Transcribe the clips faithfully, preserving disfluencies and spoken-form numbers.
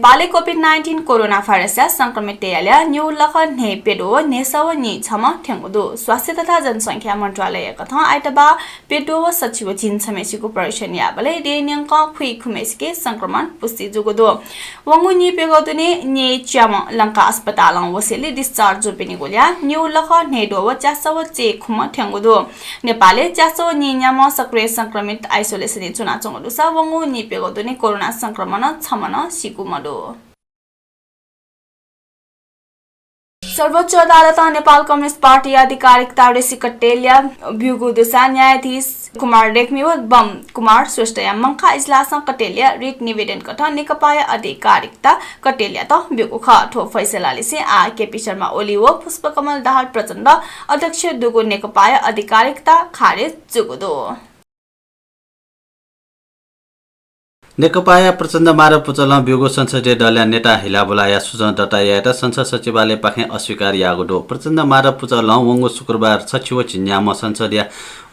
नेपालय् COVID nineteen corona भाइरसया संक्रमिततय्‌या ल्याः निगू लख न्हय्‌प्यद्वः व न्हय्‌सः व नीछम्ह थ्यंगु दु। स्वास्थ्य तथा जनसंख्या मन्त्रालयया कथं आइतबाः प्यद्वः व सछि व झिंछम्हेसिगु परीक्षण याःबलय् देय्‌न्यंकं खुइखुम्हेसिके संक्रमण पुष्टि जूगु दु। वंगु नीप्यघौ दुने न्यय्‌च्याम्ह लंका अस्पतालं वसेलय् discharge जूपिनिगु ल्याः निगू लख न्हय्‌द्वः व च्यासः व चय्‌खुम्ह थ्यंगु दु। नेपालय् च्यासः व नीन्याम्ह सक्रिय संक्रमित isolation-य् च्वनाच्वंगु दुसा वंगु नीप्यघौ दुने कोरोना संक्रमणं छम्ह नं सीगु मदु। सर्वोच्च अदालतं नेपाल कम्युनिस्ट पार्टीया आधिकारिकता ऋषि कट्टेलया ब्यूगु दुसा न्यायाधीश कुमार रेग्मी व बम कुमार श्रेष्ठया मंकाः इजलासं कट्टेलया रिट निवेदन कथं नेकपाया आधिकारिकता कट्टेलयात ब्यूगु खः। थ्व फैसला लिसें आः केपी शर्मा ओली व पुष्पकमल दाहाल प्रचण्ड अध्यक्ष दुगु नेकपाया आधिकारिकता खारेज जूगु दु। नेकपाया प्रचण्ड माधव पुचलं ब्यूगु संसदीय दलया नेता हिलाबुलाया सुचं दर्ता यायेत संसद सचिवालयपाखें अस्वीकार याःगु दु। प्रचण्ड माधव पुचलं वंगु शुक्रबार सछि व झिंन्याम्ह संसदया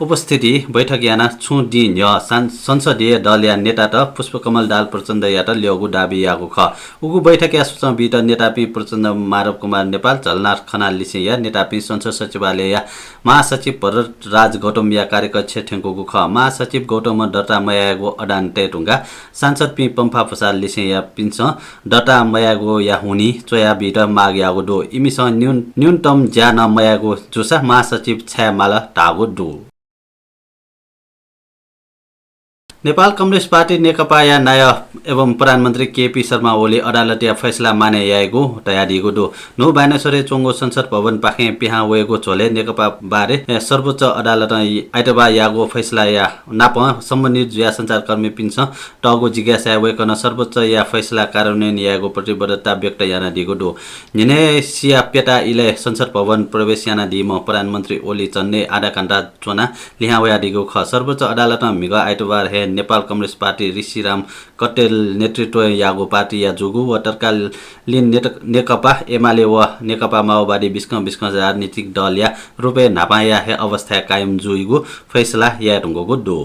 उपस्थिति बैठक यानाः छुं दिं न्ह्यः सां-, संसदीय दलया नेतात पुष्पकमल दाहाल प्रचण्डयात ल्यःगु दाबी याःगु खः। उगु बैठकया सुचं बीत नेतापिं प्रचण्ड माधव कुमार नेपाल, झलनाथ खनाल लिसेंया नेतापिं संसद सचिवालयया महासचिव भरतराज गौतमया कार्यकक्षय् थ्यंकूगु खः। महासचिव गौतमं दर्ता मयायेगु अडान तये धुंकाः सांसदपिं पम्फा भुसाल लिसेंयापिन्सं दर्ता मयायेगुया हुनिं च्वयाबीत माग याःगु दु। इमिसं न्यून-, न्यूनतम ज्या नं मयायेगु जूसा महासचिव छायेमाल धाःगु दु। नेपाल कम्युनिस्ट पार्टी नेकपाया नायः एवं प्रधानमन्त्री केपी शर्मा ओली अदालतया फैसला मानय् याइगु धयादीगु दु। न्हू बानेश्वरय् च्वंगु संसद भवनपाखें पिहां वयेगु झ्वलय् नेकपा बारे सर्वोच्च अदालतं आइतबाः याःगु फैसलाया नाप सम्बन्धित जुयाः सञ्चारकर्मीपिन्सं तःगु जिज्ञासाय् वय्‌कलं सर्वोच्चया फैसला कार्यान्वयन यायेगु प्रतिबद्धता व्यक्त यानादीगु दु। न्हिनय्‌सिया प्यता इलय् संसद भवन प्रवेश यानादीम्ह प्रधानमन्त्री ओली झन्डै आधा घण्टा च्वनाः लिहां वयादीगु खः। सर्वोच्च अदालतं म्हिगः आइतबार हे नेपाल कम्युनिस्ट पार्टी ऋषिराम कट्टेल नेतृत्वयागु पार्टीया जूगु व तत्कालीन नेत-, नेकपा एमाले व नेकपा माओवादी बिस्कं बिस्कं राजनीतिक दलया रूपय् न्हापांया हे अवस्थाय् कायम जुइगु फैसला याये धुंकूगु दु।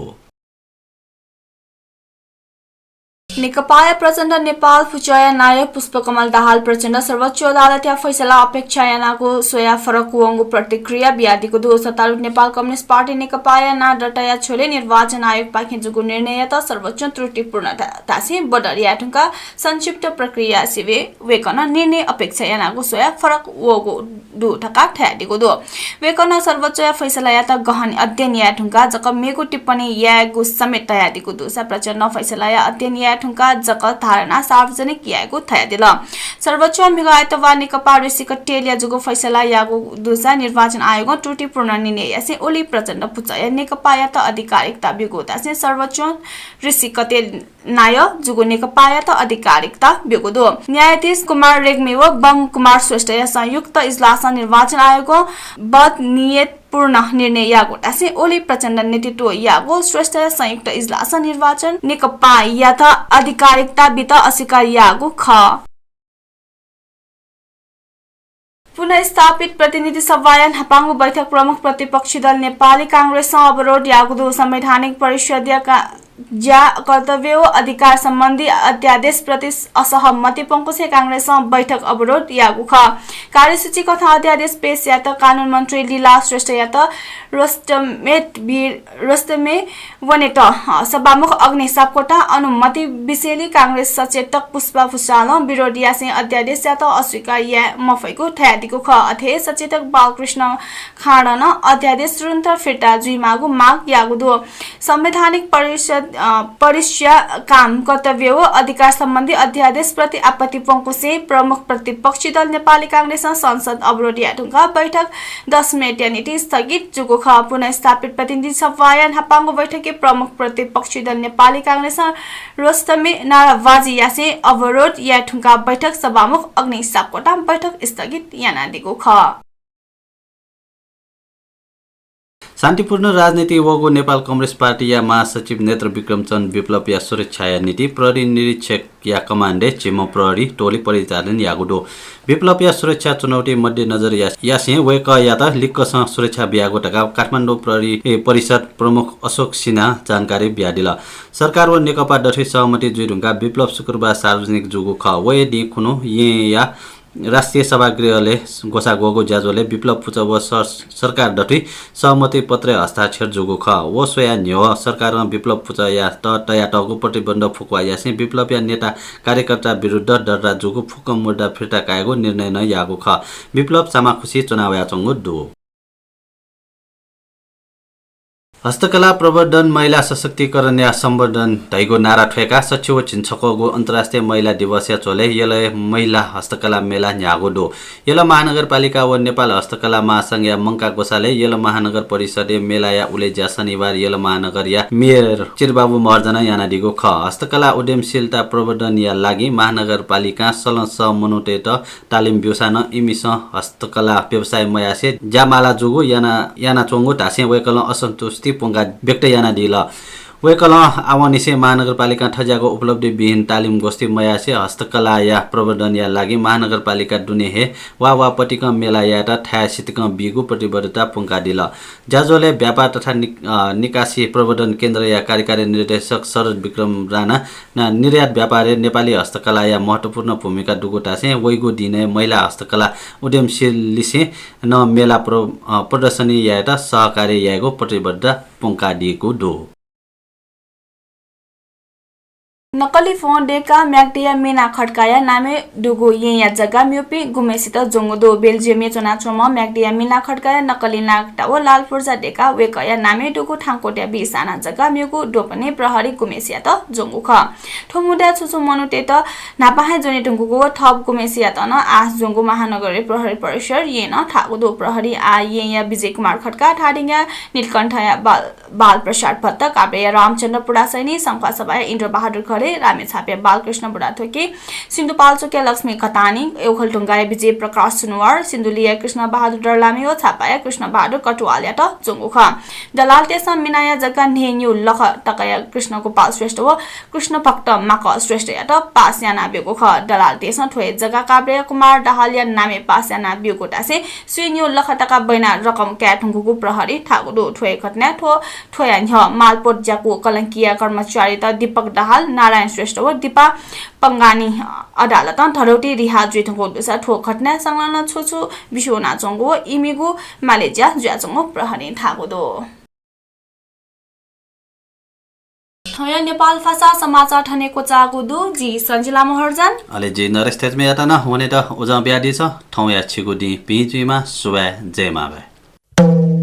नेकपाया प्रचण्ड नेपाल पुचःया नायः पुष्पकमल दाहाल प्रचण्ड सर्वोच्च अदालतया फैसला अपेक्षा यानागु स्वयाः फरक वंगु प्रतिक्रिया बियादीगु दु। सत्तारूढ नेपाल कम्युनिस्ट पार्टी नेकपाया नां दर्ताया झ्वलय् निर्वाचन आयोगपाखें जूगु निर्णययात सर्वोच्चं त्रुटिपूर्ण धा-, धासें बदर याये धुंकाः संक्षिप्त प्रक्रिया सिबें वय्‌कलं निर्णय अपेक्षा यानागु स्वयाः फरक वःगु दु धकाः धयादीगु दु। वय्‌कलं सर्वोच्चया फैसलायात गहन अध्ययन याये धुंकाः जक मेगु टिप्पणी यायेगु समेत धयादीगु दुसा प्रचण्डं फैसलाया अध्ययन याये धुंकाः जक धारणा सार्वजनिक यायेगु धयादिल। सर्वोच्चं म्हिगः आइतबार नेकपा ऋषि कट्टेलया जूगु फैसला याःगु दुसा निर्वाचन आयोगं त्रुटिपूर्ण निर्णय यासें ओली प्रचण्ड पुचःया नेकपायात आधिकारिकता ब्यूगु धासें सर्वोच्चं ऋषि कट्टेल नायः जूगु नेकपायात आधिकारिकता ब्यूगु दु। न्यायाधीश कुमार रेग्मी व बम कुमार श्रेष्ठया संयुक्त इजलासं निर्वाचन आयोगं बदनियतपूर्ण निर्णय याःगु धासें ओली प्रचण्ड नेतृत्व याःगु श्रेष्ठया संयुक्त इजलासं निर्वाचन नेकपायात आधिकारिकता बीत अस्वीकार याःगु खः। पुनर्स्थापित प्रतिनिधि सभाया न्हापांगु बैठक प्रमुख प्रतिपक्षी दल नेपाली कांग्रेसं अवरोध याःगु दु। संवैधानिक परिषदया का-, ज्या, कर्तव्य व अधिकार सम्बन्धी अध्यादेशप्रति असहमति पंकुसे कांग्रेसं बैठक अवरोध याःगु खः। कार्यसूची कथं अध्यादेश पेश यायेत कानून मन्त्री लीला श्रेष्ठयात रोस्टमेट बी-, रोस्टमे वनेत, अ, सभामुख अग्नि सापकोटा अनुमति बिसेंलि कांग्रेस सचेतक पुष्पा भुसालं विरोध यासें अध्यादेशयात अस्वीकार याये मफइगु धयादीगु खः। अथे हे सचेतक बालकृष्ण खाँडं अध्यादेश तुरुन्त फिर्ता जुइमाःगु माग याःगु दु। संवैधानिक परिषद, अ, परिषदया काम, कर्तव्य व अधिकार सम्बन्धी अध्यादेशप्रति आपत्ति पंकुसे प्रमुख प्रतिपक्षी दल नेपाली कांग्रेसं संसद अवरोध याये धुंकाः बैठक दस मेत्या निंतिं स्थगित जूगु खः। पुनर्स्थापित प्रतिनिधि सभाया न्हापांगु बैठकय् प्रमुख प्रतिपक्षी दल नेपाली कांग्रेसं रोस्टमे नाराबाजी यासें अवरोध याये धुंकाः बैठक सभामुख अग्नि सापकोटां बैठक स्थगित यानादीगु खः। शान्तिपूर्ण राजनीति वःगु नेपाल कम्युनिस्ट पार्टीया महासचिव नेत्र विक्रम चन्द विप्लवया सुरक्षाया निंतिं प्रहरी निरीक्षकया कमान्डय् झिम्ह प्रहरी टोली परिचालन याःगु दु। विप्लवया सुरक्षा चुनौती मध्यनजर या-, यासें वय्कःयात लिक्कसं सुरक्षा बियागु धकाः काठमाडौं प्रहरी, ए, परिषद प्रमुख अशोक सिन्हां जानकारी बियादिल। सरकार व नेकपा दथुइ सहमति जुइधुंकाः विप्लव शुक्रबार सार्वजनिक जूगु खः। वये दिं खुन्हु येँया राष्ट्रिय सभागृहलय् ग्वसाः ग्वःगु ज्याझ्वलय् विप्लव पुचः व सर-, सरकार दथुइ सहमति पत्रय् हस्ताक्षर जूगु खः। व स्वयाः न्ह्यः सरकारं विप्लव पुचःयात तयातःगु प्रतिबन्ध फुक्वा यासें विप्लवया नेता कार्यकर्ता विरुद्ध दर्ता जूगु फुक्क मुद्दा फिर्ता कायेगु निर्णय नं याःगु खः। विप्लव चामाखुसी च्वना वयाच्वंगु दु। हस्तकला प्रवर्धन, महिला सशक्तिकरणया सम्वर्धन धइगु नारा थ्वय्काः सच्छि व झिंछक्वःगु अन्तर्राष्ट्रिय महिला दिवसया झ्वलय् यलय् महिला हस्तकला मेला न्ह्याःगु दु। यल महानगरपालिका व नेपाल हस्तकला महासंघया मंकाः ग्वसालय् यल महानगर परिषदय् मेलाया उलेज्या शनिबार यल महानगरया मेयर चिरबाबु महर्जनं यानादीगु खः। हस्तकला उद्यमशीलता प्रवर्धनया लागि महानगरपालिकां सलंसः मनूतय्त तालिम ब्यूसां नं इमिसं हस्तकला व्यवसाय मयासें ज्या माला जूगु याना, यानाच्वंगु धासें वय्कलं असन्तुष्टि प्वंकाः व्यक्त यानादिल। वय्कलं आवंनिसें महानगरपालिकां थज्याःगु उपलब्धि विहीन तालिम गोष्ठी मयासें हस्तकलाया प्रवर्धनया लागि महानगरपालिका दुने हे वा वा पतिकं मेला यायेत थाय् सितिकं बीगु प्रतिबद्धता प्वंकादिल। ज्याझ्वलय् व्यापार तथा नि-, अ, निकासी प्रवर्धन केन्द्रया कार्यकारी निर्देशक शरद विक्रम राणा नं निर्यात व्यापारय् नेपाली हस्तकलाया महत्वपूर्ण भूमिका दुगु धासें वइगु दिनय् महिला हस्तकला उद्यमशीललिसें नं मेला प्र-, अ, प्रदर्शनी यायेत सहकार्य यायेगु प्रतिबद्धता प्वंकादीगु दु। नक्कली फों दय्काः म्याग्दीया मिना खड्काया नामय् दुगु येँया जग्गा म्यूपिं गुम्हेसित ज्वंगु दु। बेल्जियमय् च्वनाच्वंम्ह म्याग्दीया मिना खड्काया नक्कली नागटा व लाल पुर्जा दय्काः वय्कःया नामय् दुगु थांकोट्या बीस आना जग्गा म्यूगु द्वपनय् प्रहरी गुम्हेसियात ज्वंगु खः। थ्व मुद्दाय् छु छु मनूतय्त न्हापा हे ज्वने धुंकूगु व थप गुम्हेसियात नं आश ज्वंगु महानगरीय प्रहरी परिसर येँनं धाःगु दु। प्रहरीं आः येँया विजय कुमार खड्का, धादिङया नीलकण्ठया बाल बाल प्रसाद भट्ट, काभ्रेया रामचन्द्र पुडासैनी, संखुवासभाया इन्द्रबहादुर खरे, रामेछापया बालकृष्ण बुढाथोकी, सिन्धुपाल्चोकया लक्ष्मी घतानी, ओखलढुङ्गाया विजय प्रकाश सुनुवार, सिन्धुलीया कृष्ण बहादुर दर्लामी व छापाया कृष्ण बहादुर कटुवालयात ज्वंगु खः। दलालतय्सं मिनाया जग्गा न्हय्न्यू लख तकाया कृष्ण गोपाल श्रेष्ठ व कृष्ण भक्त माकः श्रेष्ठयात पास यानाब्यूगु खः। दलालतय्सं थ्व हे जग्गा काभ्रेया कुमार दाहालया नामय् पास यानाब्यूगु धासें स्वीन्यू लख तका बैना रकम काये धुंकूगु प्रहरीं धाःगु दु। थ्व हे घटनाय् थ्व, थ्वया न्ह्यः मालपोत ज्याकू कलंकीया कर्मचारीत दीपक दाहाल, नारायण श्रेष्ठ व दीपा पंगानी अदालतं धरौटी रिहा जुइधुंकूगु दुसा थ्व घटनाय् संलग्न छु छु बिस्युं वनाच्वंगु व इमिगु मालेज्या जुयाच्वंगु प्रहरीं धाःगु दु। थौंया नेपाल भाषा समाचार थन हे क्वचाःगु दु। जि सञ्जिला महर्जन। अले जि नरेश तेजमयात नं वनेत उजं बियादिसँ। थौंया छिगु दिं भिं जुइमा। सुभाय्, जय मांभाय्।